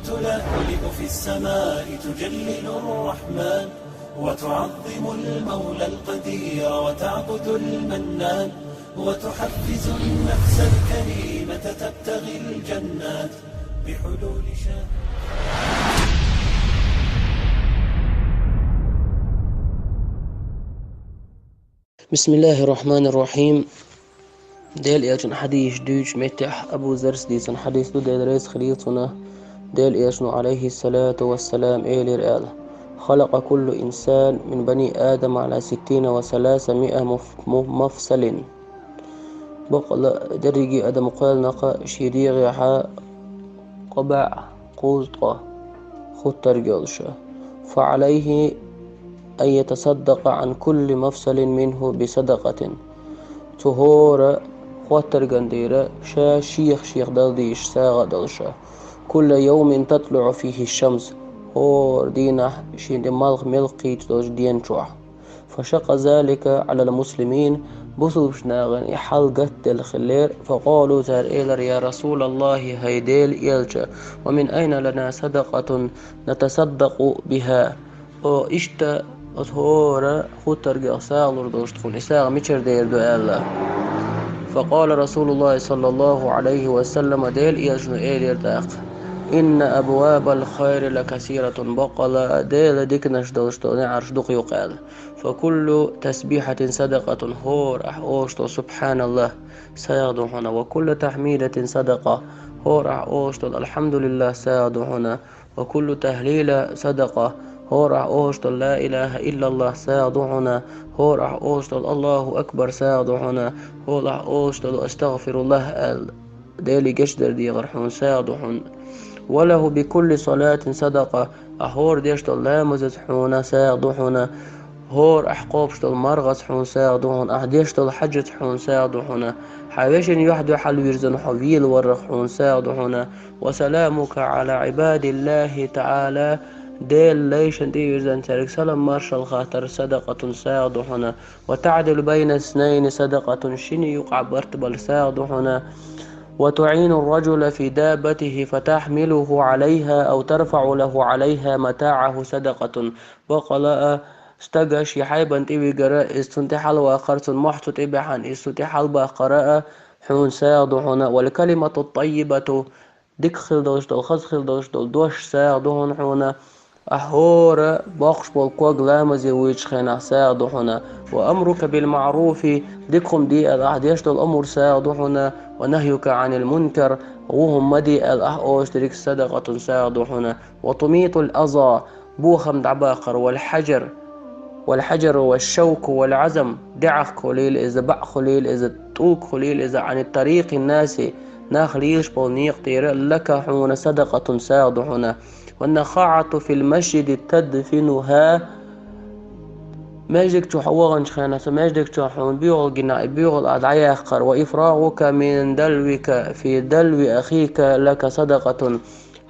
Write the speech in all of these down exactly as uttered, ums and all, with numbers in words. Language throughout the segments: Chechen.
تلألأ في السماء تجلل الرحمن، وتعظم المولى القدير وتعبد المنان، وتحفز النفس الكريمة تبتغي الجنات بحلول شهر. بسم الله الرحمن الرحيم. Дела элчан хьадисаш дуьйцучу меттехь Абу Заррас дийцина хьадис ду, Дела реза хуьлийла цунна. Дела элчано, алейхиссалату вассалам, элира аьлла: «خلق كل إنسان من بني آدم على ستين وثلاثمائة مف-، م-، مفصل». Бакъала дерриге а адам кхоьллина шен дегӀехь кхо бӀе кхузткъа хуттарг йолуш. «فعليه أن يتصدق عن كل مفصل منه بصدقة». Цу хӀора хоттарган тӀера ша шех-шех дала дезаш сагӀа а долуш. «كل يوم تطلع فيه الشمس». ХӀора дийнахь шен тӀе малх мел кхийча долчу ден чохь. «فشق ذلك على المسلمين». Бусулбачу нахана и хьал гатделла хиллера. «فقالوا», цара элира: «يا رسول الله», хӀай Дела элча, «ومن أين لنا صدقة نتصدق بها؟» О, иштта оцу хӀора хуттаргех сагӀа лур долуш тхуна, и сагӀа мичара дер ду аьлла. «فقال رسول الله صلى الله عليه وسلم», Дела элчано элира тӀаккха: «إن أبواب الخير لكثيرة», бакъала Делан диканаш долуш долу неӀарш дукха ю-кх аьлла. «فكل تسبيحة صدقة», хӀора ахь олуш долу «Субханаллах» сагӀа ду хьуна, «وكل تحميدة صدقة», хӀора ахь олуш долу «Алхьамдулиллах» сагӀа ду хьуна, «وكل تهليلة صدقة», хӀора ахь олуш долу «لا إله إلا الله» сагӀа ду хьуна, хӀора ахь олуш долу «Аллаху акбар» сагӀа ду хьуна, хӀора ахь олуш долу «Астагфируллах» аьлла, Деле гечдар дехар хьуна сагӀа ду хьуна. «وله بكل صلاة صدقة», ахь хӀора деш долу ламазаца хьуна сагӀа ду хьуна, хӀора ахь кхобуш долу мархаца хьуна сагӀа ду хьуна, ахь деш долу хьаьжца хьуна сагӀа ду хьуна, хьан вешин юьхь-дуьхьал вирзина хьо велаварах хьуна сагӀа ду хьуна, «وسلامك على عباد الله تعالى», Делан лайшна тӀе а вирзина цаьрга салам-маршалла хаттар садакъатун сагӀа ду хьуна, «وتعدل بين اثنين صدقة», шина юкъахь барт бар сагӀа ду хьуна, «وتعين الرجل في دابته فتحمله عليها أو ترفع له عليها متاعه صدقة». Бакъала а стага шен хьайбан тӀе вигара, иза цунна тӀе хьалаваккхара, цунна мохь цу тӀе баьхьана, иза цу тӀе хьалабаккхара а хьуна сагӀа ду хьуна, «والكلمة الطيبة», дика хила долуш долу, хаза хила долуш долу дош сагӀа ду хьуна, хьуна, ахь хӀора боккхуш болу ког ламазе вуьйчу хенахь сагӀа ду хьуна, «وأمرك بالمعروف», дика хӀума де аьлла ахь деш долу амр сагӀа ду хьуна, «ونهيك عن المنكر», вон хӀума ма де аьлла ахь олуш дерг садакъатун сагӀа ду хьуна, «وتميت الأذى», бохам дӀабаккхар, «والحجر», «والحجر والشوك والعظم», даьӀахк хуьлийла иза, бӀаъ хуьлийла иза, тӀулг хуьлийла иза, «عن طريق الناس», нах лелаш болу некъа тӀера, «لك», хьуна, садакъатун сагӀа ду хьуна, «والنخاعة في المسجد تدفنها», маьждиг чу хьо ваханчу хенахь, со маьждиг чу хьуна боьгӀал гина, и боьгӀал ахь дӀаяккхар, «وإفراغك من دلوك في دلو أخيك لك صدقة»,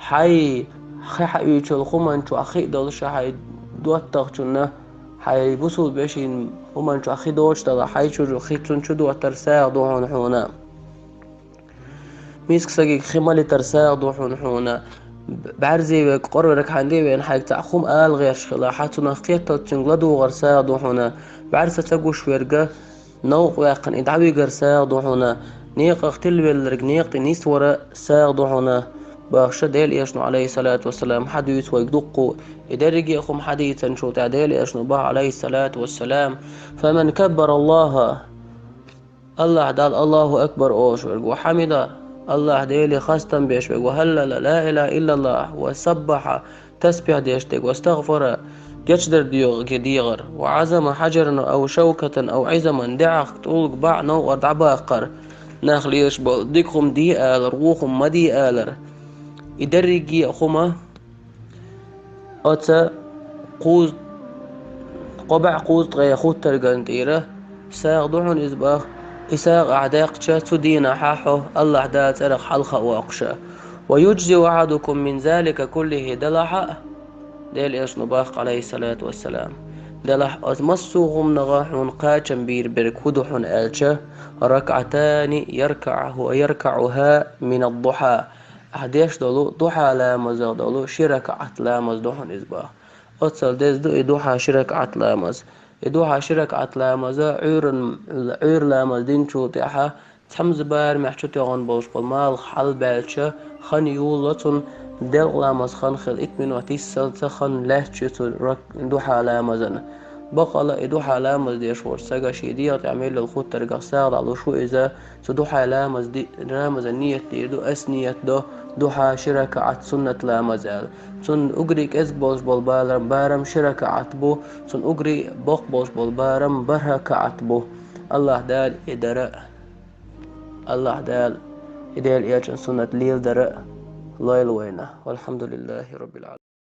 хьайн хи хьаоьцучу хӀуманна чохь хи а долуш, хьайн доттагӀчунна, хьайн бусулба вешин хӀуманна чохь хи доцуш далахь, хьайн чу хи цунна чу доттар сагӀа ду хьуна, хьуна. Миска стаге хи малийтар сагӀа ду хьуна, хьуна. БӀаьрзе верг, къора верг хьайна тӀе а веана, хьайга цхьаъ хӀума ала гӀерташ хилахь, хьан цунах кхетталц цуьнга ладугӀар сагӀа ду хьуна. БӀаьрса ца гуш верг, новкъа ваьккхина и дӀавигар сагӀа ду хьуна, некъах тилавелларг некъа тӀе нисвар сагӀа ду хьуна, бохуш Делан элчано, алейхиссалату вассалам, хьадуьйцу вайга дуккха. И дерриге а хӀума хьадийцинчул тӀаьхьа Делан элчано боху, алейхиссалату вассалам: «فمن كبر الله», АллахӀ Далла Аллаху акбар олуш верг, «وحمد», АллахӀ Деле хастам беш верг, «وهلل لا إله إلا الله», «وسبح», тасбихь деш дерг, «واستغفر», гечдар доьгӀа дегӀар, «وعظم حجرا أو شوكة أو عظما», даьӀахк, тӀулг, бӀаъ, новкъар дӀабаккхар, нах лелаш болу дика хӀума де алар, вон хӀума ма де алар. И дерриге а хӀума оцу кхуз-, кхо бӀе кхузткъе хуттарган тӀера сагӀа ду хьуна иза боху, и сагӀа ахь даьккхича, цу дийнахь хьо АллахӀ Дала цӀарах хьалха а воккхуша. «ويجزئ أحدكم من ذلك كله», делахь а, Делан элчано боху, алейхиссалату вассалам, делахь оцу массо а хӀуманах хьуна кхачам бийр берг хӀун ду хьуна аьлча, «ركعتان يركعه-، يركعها من الضحى». Деш долу духьа ламазах долу ши ракаӀат ламаз ду хьуна иза боху. Оццул деза ду и духьа ши ракаӀат ламаз. И духьа ши ракаӀат ламаза Ӏуьйран, Ӏуьйра ламаз динчул тӀаьхьа цхьамза барамехь чутоьгӀна болуш болу малх хьалабаьлча, хан юлло цунна, делкъа ламаз хан хила итт минот йиссалца хан лаьтташ ю цу рак-, духьа ламазана. Баккъала и духьа ламаз деш волчу стага шен дегӀа тӀехь мелла хуттаргахь сагӀа дӀалуш ву иза, цу духьа ламаз ди-, ламазан ниет дийр ду, ас ниет до, духьа ши ракаӀат суннат ламаз аьлла. Цунна угри кӀезиг болуш болу барам, барам ши ракаӀат бу, цунна угри боккха болуш болу барам бархӀ ракаӀат бу. Аллахь Дала и дара, Аллахь Дала и Делан Элчан суннат леладара лойла вайна. Валхьамдулиллахи Раббил Ӏаламин.